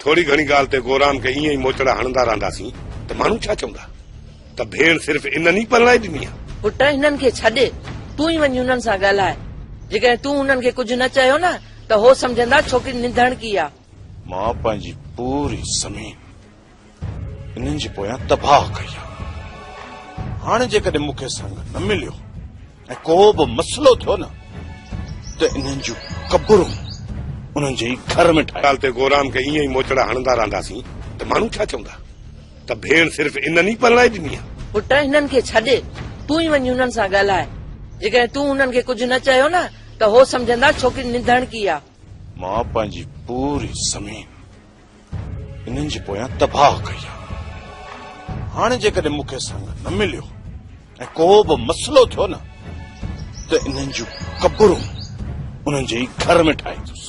ٿوري گهڻي ڳالهه تي گورام کي ائين ئي موچڙا هڻندا رهنداسين ته ماڻهو ڇا چوندا ته ڀيڻ صرف انهن ئي پرڻائي ڏني آ. پٽ هنن کي ڇڏ، تون ئي وڃي هنن سان ڳالهاء. جيڪڏهن تون هنن کي ڪجهه نه چيو نه ته هو سمجهندا ڇوڪري نڌڻڪي آ. مان پنهنجي پوري زمين انهن جي پويان تباهه ڪئي آ. هاڻي جيڪڏهن مون کي سڱ نه مليو ۽ ڪو به مسئلو ٿيو نه ته انهن جون قبرون انهن جي ئي گهر ۾ ٺاهي. ڳالهه تي گورام کي ائين ئي موچڙا هڻندا رهنداسين ته ماڻهو ڇا چوندا ته ڀيڻ صرف انهن ئي پرڻائي ڏني آ. پٽ هنن کي ڇڏ، تون ئي وڃي هنن سان ڳالهاء. جيڪڏهن تون هنن کي ڪجهه نه چيو نه ته هو سمجهندا ڇوڪري نڌڻڪي آ. مان پنهنجي پوري زمين انهن جي پويان تباهه ڪئي آ. هاڻي جيڪڏهن مون کي سڱ نه مليو ۽ ڪو به مسئلو ٿيو نه ته انهن جون قبرون انهن جي ئي گهر ۾ ٺاهيندس.